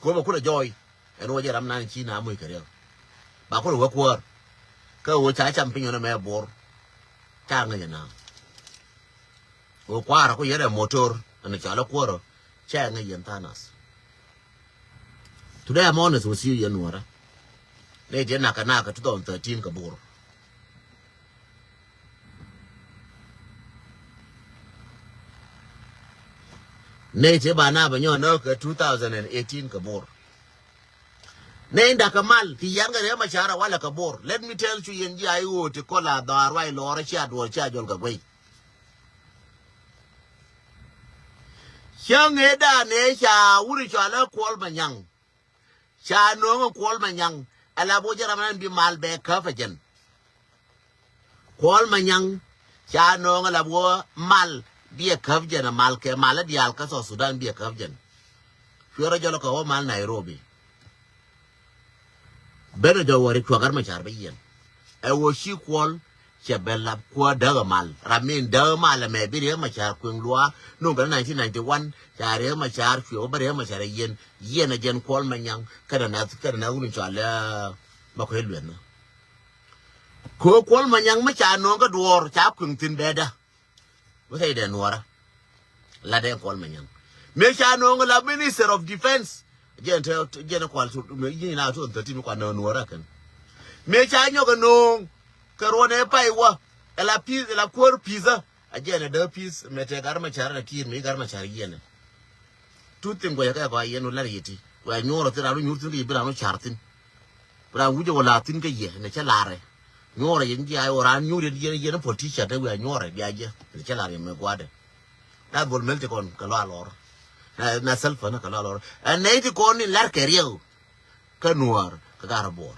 Ko bɛ kulɛ jɔɔy ɛn wä jɛ ram nan ci na moc kɛ riɛk. Ba kulɛ wä kuäär. Kä wä ca cam piny ɣän ɛmɛ Buɔr. Ca ŋäc ɛna. Wä kua̱r ku yɛn ɛ motor ɛn cɔal ɛ kuäär. Ca ŋäc yɛn tha̱a̱ŋ nath. Today I'm honest with you yɛn Nuɔrä. Nɛy ti nak kɛ nak kɛ two thousand thirteen kɛ Buɔr. Nɛy ti ba na bɛ nyɔk nä kɛ two thousand and eighteen kɛ Buɔr. Nɛy in da̱k kɛ mal ti yan kɛ Riek Machar walɛ kɛ Buɔr. Let me tell you yɛn ji̱ a i̱ ɣöö ti kɔl a dhɔaar ruac lɔɔrä cia duɔl cia jɔl kɛ guey. Cäŋ ëë dan ëë ca wut i̱ cɔal ɛ Kuɔl Manyaŋ. Ca nööŋ ɛ Kuɔl Manyaŋ ɛ la bo jɛ ram ɛn bi mal bɛ käp ɛ jɛn. Kuɔl Manyaŋ ca nööŋ ɛ la bo mal bi ɛ käp jɛn ɛ mal kɛ mal ɛ diaal kä South Sudan bi ɛ käp jɛn. Cuɛ rɔ jɔl kɛ wä mal Nairobi. Ben ɛ jɔl wä ri cuak gat Machar bä yiɛn. Ɛ wä ci Kuɔl cɛ bɛ lap kuäär däk ɛ mal. Ram min däk ɛ mal ɛmɛ bi Riek Machar kueŋ luaak. Nuŋ kɛ nineteen ninety one ca Riek Machar cuɛ wä bä Riek Machar ɛ yiɛn. Yiɛn ɛ jɛn Kuɔl Manyaŋ kɛnɛ nath kɛnɛ nath wun cɔal ɛ Makuei Lueth ni. Kɛ ɣöö Kuɔl Manyaŋ mi ca nööŋ kä duɔɔr ca kueŋ thi̱n bɛ dä. Wä thɛy dɛ Nuɔrä. La dɛ Kuɔl Manyaŋ. Mëë ca nööŋ la Minister of Defense. Jɛn te jɛn kual cu mëë ji̱n na tuɔn thirteen mi kuan nööŋ Nuɔrä kɛn. Mëë ca nyɔk ɛ nööŋ kɛ ruɔn ɛ pay wä. Ɛ la peace, ɛ la kuäär peace ɛ. A jɛn ɛ dee peace mɛ te gat Machar ɛ Kiir mi gat Machar yiɛn ɛ. Two thing guɔyɛ kɛ gɔaa yɛn wä lar yɛ ti. Bia nyuɔrɛ thin raan wä nyuur thin kä yɛ bi raan wä car thin. Bi raan wi̱cɛ wä la thin kä yɛ ni cɛ larɛ. Nyuɔrɛ yɛn jiac wä raan nyuur yɛn yɛn yɛn politician ni wi̱i̱ a nyuɔrɛ bia jɛ ni cɛ larɛ yɛ mɛ gua̱dɛ. Na dhol mel ti kɔn kɛ lɔ a lɔr. Na na Salva ni kɛ lɔ a lɔr. Ɛn nɛy ti kɔn ni lar kɛ riɛw. Kä Nuɔr kä Garɛ Buɔr.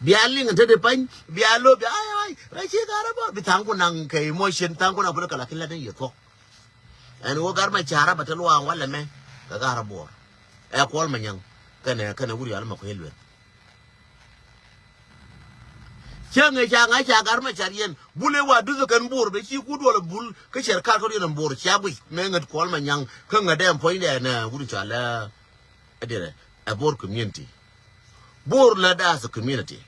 Bia liŋ te di pany bia lo bia ai ai ai ci Garɛ Buɔr bi thaŋ ku naŋ kɛ emotion thaŋ ku naŋ political lakin la ni yɛ thuɔk. Ɛn wä gar ma cara ba te luaŋ walɛ mɛ kɛ Garɛ Buɔr. Ɛ Kuɔl Manyaŋ kɛnɛ kɛnɛ wuri al ma kuɛ lueth. Cä ŋɛ ca ŋa̱c ca gar mɛ car yɛn bul ëë wa duth kɛn Bor bɛ ci ku duɔl bul kä cɛr kar kä riɛn Bor cia guic mɛ ŋät Kuɔl Manyaŋ kä ŋät dɛm puɔ̱nydɛ nɛ wut cɔal ɛ dirɛ ɛ Bor community. Bor lɛ da as a community.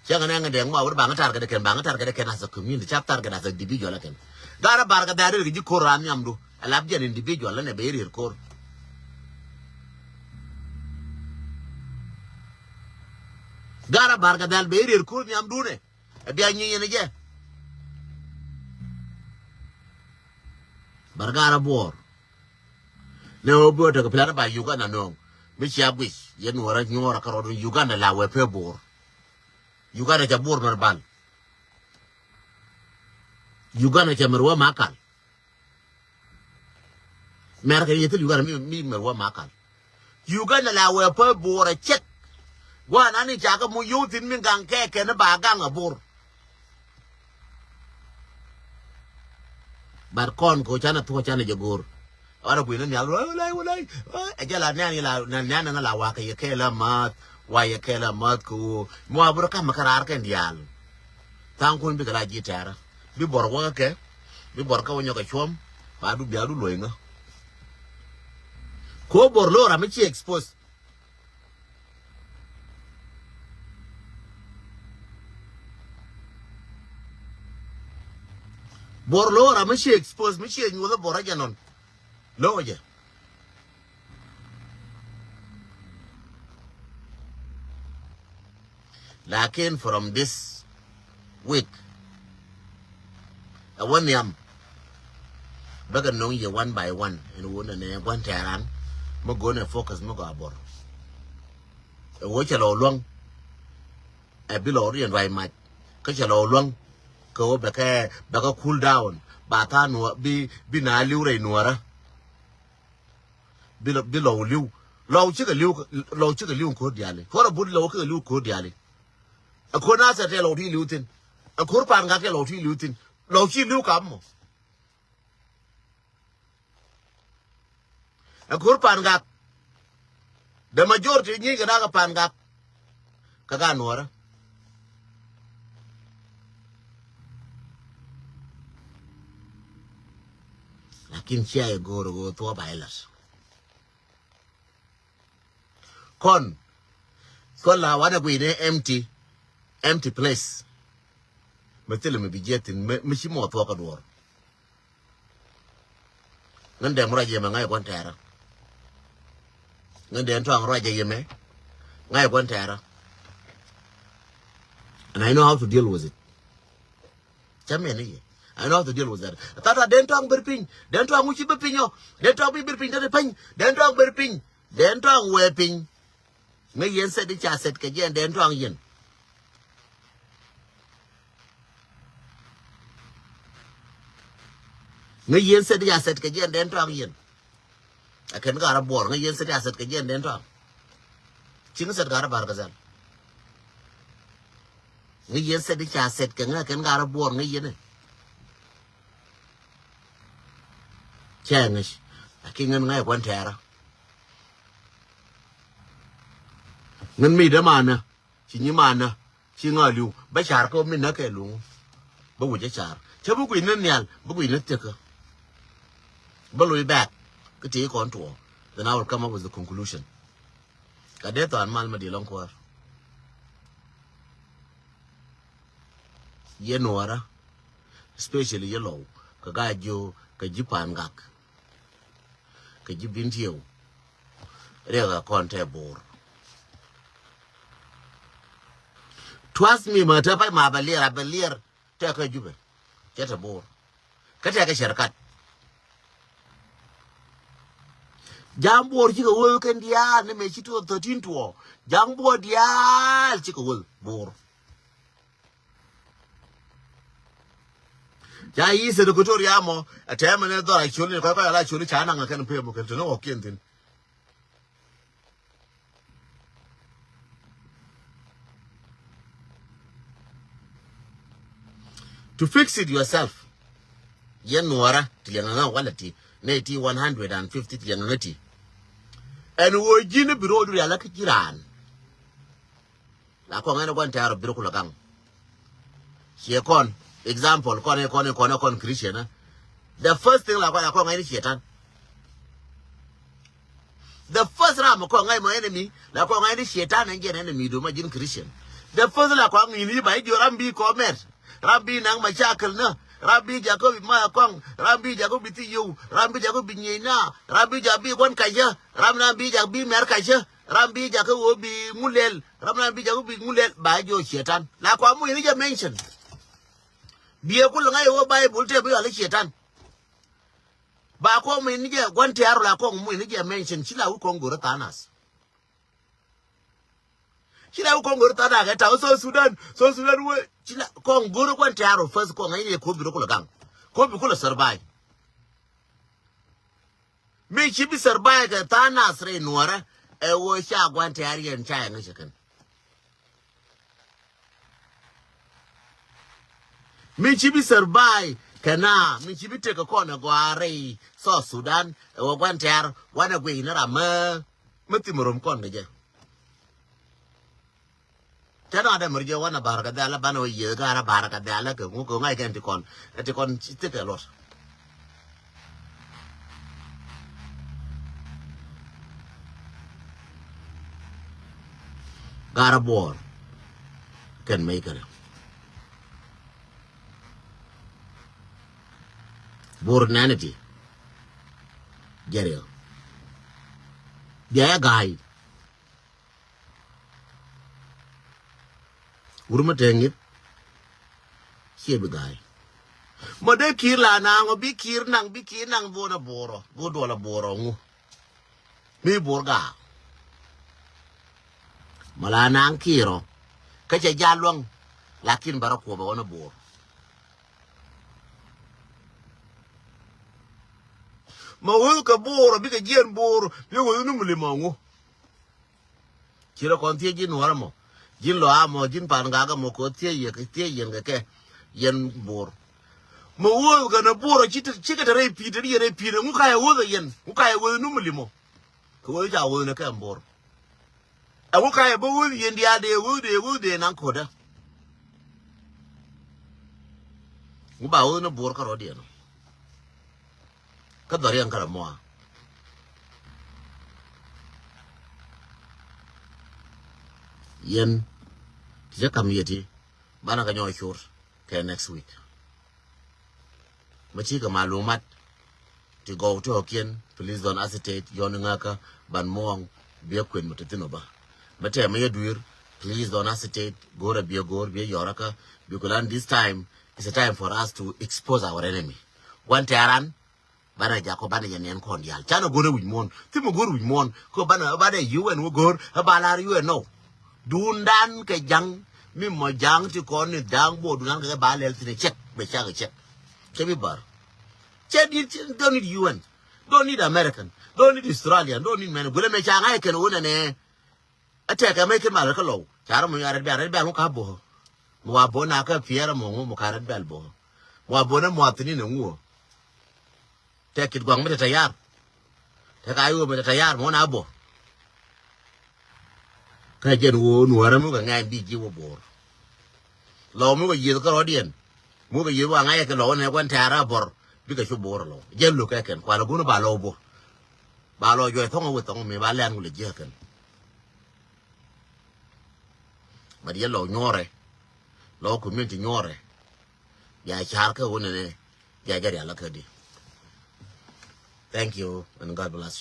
Cä ŋɛ nɛ ŋɛ dɛŋ ma wut baŋ target kɛn baŋ target kɛn as a community ca target as a individual kɛn. Garɛ bar kɛ dhɛr ri kɛ ji̱ ko̱r ran nhiamdu ɛ lap jɛn individual lɛ nɛ bɛ irier ko̱r. Garɛ bar kɛ dhɛl bɛ irier ko̱r nhiamdunɛ. Ɛ bia nyieny ni jɛ. Bar Garɛ Buɔr. Nɛ ɣöö bi ɣä tekɛ plan ba Uganda nööŋ mi cia guic yɛn Nuɔrä nyuɔrä kärɔɔdun Uganda la wee pee Bor. Uganda ca Bor mɛr bal. Uganda ca mɛr wee makal. Mɛr kɛ yɛ thil Uganda mi mi mɛr wee makal. Uganda la wee pee Bor a cɛk. Gua̱a̱ nani ca kä mu yio̱w thi̱n mi gaŋ kɛ kɛn ba gaŋ a Bor. But kɔn ko canɛ thuɔ̱k canɛ jɛ go̱o̱r. Ɣän a kui̱n ni nhial wä wä lay wä lay. Ɛ jɛ la nɛn yɛ la nɛn nɛn la wa kɛ yɛ kɛɛl a math wa yɛ kɛɛl a math kɛ ɣöö mi wa bi rɔ kamɛ kä raar kɛn diaal. Tha̱a̱ŋ kun bikɛ la ji̱ tɛɛrä bi bɔr wäkä kɛ bi bɔr kä wä nyɔk kɛ cuɔ̱m. Ba du bia du lo̱c ŋä. Ko bor lo̱o̱ ram mi ci expose. Bor lo̱o̱ ram mi ci expose mi ci nyuɔth bor a jɛ nɔn. Lo̱o̱ jɛ. Lakin from this week ɛ wä nhiam. Bäkɛ no̱ŋ yɛ one by one ɛn wun ɛn ɛ gua̱n tɛɛran. Mi go̱n ɛ focus mi gɔaa bor. Ɛ wä cɛ lɔ luäŋ. Ɛ bi lɔ riɛn ruac mac kä cɛ lɔ luäŋ. Kɛ wä bɛ kɛ bɛ kɛ cool down ba tha̱a̱ŋ nuɔ bi bi na li̱w rɛy nuɔrä. Bi lɔ bi lɔw li̱w lɔw cikɛ li̱w lɔw cikɛ li̱w ko̱r diali ko̱r a but lɔw kɛ li̱w ko̱r diali. A ko̱r na sɛ tɛ lɔw ti li̱w thin. A ko̱r pan gat kɛ lɔw ti li̱w thin. Lɔw ci li̱w kam mɔ. A ko̱r pan gat. The majority nyi kɛ na kɛ pan gat. Kɛ ka nuɔrä. Lakin cia yɛ go̱o̱r go̱o̱r thuɔ̱k ba yɛ la̱t. Kɔn kɔn la wanɛ guiy ni empty empty place. Mɛ thilɛ mi bi jiɛ thin mi ci mɔ thuɔk kä duɔr. Ŋän dɛm ruac yɛmɛ ŋa̱c gua̱n tɛɛrä. Ŋän dɛm tuaŋ ruac yɛmɛ ŋa̱c gua̱n tɛɛrä. And I know how to deal with it. Cä mɛn i̱ yɛ. I know how to deal with that. Tata den tuaŋ ber piny den tuaŋ wi̱ci ber piny ɔ den tuaŋ bi ber piny den piny den tuaŋ ber piny. Den tuaŋ wee piny. Ŋäc yɛn set i̱ ca set kɛ jiɛn den tuaŋ yɛn. Ŋäc yɛn set i̱ ca set kɛ jiɛn den tuaŋ yɛn. Ɛ kɛn Garɛ Buɔr ŋäc yɛn set i̱ ca set kɛ jiɛn den tuaŋ. Ciŋ set Garɛ Bar Gazal. Ŋäc yɛn set i̱ ca set kɛ ŋäc kɛn Garɛ Buɔr ŋäc yɛn i̱. Cɛ ŋäc. Aki ŋän ŋäc kuan tɛɛrä. Ŋän mi dämanä ci nyimanä ci ŋa li̱w bä car kä mi näkɛ luŋ. Bä wi̱c ɛ car cä bi guic ni nhial bä guic ni thiäkä. Bä loc bɛ̈k kä tëë kɔn tuɔɔk. Then I will come up with the conclusion. Ka dee thɔan mal ma di̱i̱l ɔŋ kuäär. Yɛ nuɔɔrä especially yɛ lɔw kɛ gaa jiö kɛ ji̱ pa̱a̱n gak. Kɛ ji̱ Bentiu riɛk a kɔn tɛ Bor. Trust me ma te pay ma bɛ liɛr a bɛ liɛr tɛ kä Jubɛ cɛ te Bor. Kä tɛkɛ shirkat. Ja̱a̱ŋ Bor cikɛ wee kɛn diaal ni mëë ci two thousand thirteen tuɔɔ. Ja̱a̱ŋ Bor diaal cikɛ wee Bor. Ca Eastern Equatoria mɔ, a tɛmɛ ni dhɔr a ciöl ni kɔc kɔc a la ciöl ni ca naŋ a kɛn pee mɔ kɛn teni ɣɔkiɛn thin. To fix it yourself. Yɛn Nuɔrä ti liɛŋ ŋa wala ti nɛ ti one hundred and fifty ti liɛŋ ŋa ti. Ɛn ɣöö ji̱n bi ro̱o̱du rial a kä ji̱ raan. La kɔŋ ɛn gua̱n tɛ̈r ɔ bir kulɛ gaŋ. Ciɛ kɔn, example, kɔn ɛ kɔn ɛ kɔn ɛ kɔn Christian, eh? The first thing la kɔn, la kɔŋ ɛn ciɛ tan. The first ram kɔŋ ɛn mɔ enemy, la kɔŋ ɛn ciɛ tan ɛn jɛn enemy du ma ji̱n Christian. The first la kɔŋ in i̱ ba i̱ jiɔ ram bi kɔ mɛt, ram bi naŋ mashakil na, ram bi jakä bi ma kɔŋ, ram bi jakä bi thi yow, ram bi jakä bi nyieeny na, ram bi jakä bi gua̱n kacä, ram na bi jakä bi mɛr kacä. Ram bi jakä wä bi ŋulɛl, ram na bi jakä bi ŋulɛl, ba jɔ shaitan. La kɔŋ mu ini jɛ mention. Biɛ kul ŋa̱c wä Bible tɛ bi yɔl shaitan. Ba kɔŋ mu ini jɛ gua̱n tɛ̈r la kɔŋ mu ini jɛ mention. Ci la wä kɔŋ go̱rä thanas. Ci la wä kɔŋ go̱rä thanas kɛ taw South Sudan, South Sudan wä. Ci la kɔŋ go̱rä gua̱n tɛ̈r first kɔŋ ŋa̱c ni jɛ ko̱ bi rɔ kul gaŋ. Ko̱ bi kul survive. Mi ci bi survive kɛ tha̱a̱ŋ Nasir Nuɔrä ɛ ɣöö ca gua̱n tɛ̈r yɛn ca yɛ ŋäc kɛn. Mi ci bi survive kɛ na mi ci bi tekɛ kɔn ɛ gɔaa rɛy South Sudan ɛ ɣöö gua̱n tɛ̈r wanɛ guiy ni ram mi, mi thim rom kɔn kɛ jɛ. Tɛn ɣän dee mär jɛ wanɛ Bahr el Ghazal banɛ wä yiëë ga̱rä Bahr el Ghazal kɛ ŋu kɛ ŋa̱c kɛn ti kɔn. Ɛ ti kɔn ci thikɛ luɔt. Ga̱rä Bor kɛn mec kɛnɛ. Bor nɛnɛ ti. Jɛriɔ. Bia ya ga̱a̱c. Wur mi te ŋi̱th. Ciɛ bi ga̱a̱c. Mɔ dee ki̱i̱r la naŋ ɔ bi ki̱i̱r naŋ bi ki̱i̱r naŋ bi wä na Borɔ bi wä duɔl a Borɔ ŋu. Mi Bor gaak. Mɔ la naŋ ki̱i̱r ɔ kä cɛ jal luäŋ. Lakin bɛ rɔ kuɔpɛ wä na Bor. Mɔ wee kɛ Bor ɔ bikɛ jiɛn Bor bi wee nu mi limɔ ŋu. Ci rɔ kɔn thiec ji̱n Nuɔrä mɔ. Ji̱n Lɔa mɔ, ji̱n Pangak mɔ, kɛ thiec yɛ, kɛ thiec yɛn kɛ kɛ, yɛn Bor. Mɔ wee kɛ nɛ Bor ci te, ci kɛ te rɛy pi̱i̱t, te ri yɛ rɛy pi̱i̱t, ŋu ka yɛ wee yɛn, ŋu ka yɛ wee nu mi limɔ. Kɛ wee ca wee nɛ kɛ Bor. Ɛŋu ka yɛ bä wee yɛn diaal dee wee dee wee dee naŋ ko̱dä. Ŋu ba wee nɛ Bor kärɔ̱diɛn ɔ. Kä dhɔriɛn kärɛ mɔa. Yɛn ti cä kam yɛ ti banɛ kɛ nyɔk cur kɛ next week. Mɛ cikɛ malumat ti gɔw ti ɣɔkiɛn, please don't hesitate, yɔn ŋäkä ban muɔ̱ɔ̱ŋ biɛ kuën mɛ ti thin ɔ bä. Mɛ tɛmɛ yɛ dui̱r, please don't hesitate, go̱o̱rɛ biɛ go̱o̱r biɛ yɔrä kä, because this time is a time for us to expose our enemy. Gua̱n tɛ̈ran, banɛ jakɔ banɛ jɛ nɛn kɔn diaal. Canɛ go̱r ɛ wi̱c muɔ̱ɔ̱n. Thimɛ go̱r wi̱c muɔ̱ɔ̱n. Kɛ banɛ, banɛ U N wä go̱r, ɛ ba lar U N nɔ. Duundan kɛ ja̱ŋ, mi mɔ ja̱ŋ ti kɔn ni da̱a̱ŋ Bor duundan kɛ ba lɛl thin ɛ cɛk, bɛ cak ɛ cɛk. Cɛ bi bar. Cɛ di, don't need U N. Don't need American. Don't need Australian. Don't need mɛn. Gulɛ mɛ ca ŋa̱c kɛn wä nɛnɛ. Ɛ tɛkɛ mec ken mal kä Lɔw. Ca rɔ muc a Red Belt, Red Belt ŋu ka bo̱o̱. Mi wa bo̱o̱ na kä piɛɛr mɔ ŋu mi ka Red Belt bo̱o̱. Mi wa bo̱o̱ na muathini ni ŋu. Tɛk kit gua̱ŋ mi te tayar. Tɛk a yuɔ mi te tayar mɔ na bo̱o̱. Kä jɛn ɣöö Nuäärä mi kɛ ŋɛ̈ny bi ji̱ wä Bor. Lɔw mi kɛ yieth kä rɔ̱diɛn. Mi kɛ yieth wa ŋa̱c kɛ Lɔw nɛ gua̱n tɛ̈r a Bor. Bikɛ cu Bor Lɔw. Jɛn lo̱k kɛ kɛn kualɛ gun ba Lɔw Bor. Ba Lɔw juɔc thɔŋ a wä thɔŋ mi ba lɛn wulɛ jiäk kɛn. But yɛ Lɔw nyuɔrɛ. Lɔw community nyuɔrɛ. Bia car kä wä nɛnɛ. Bia jɛ rial kä di. Thank you and God bless you.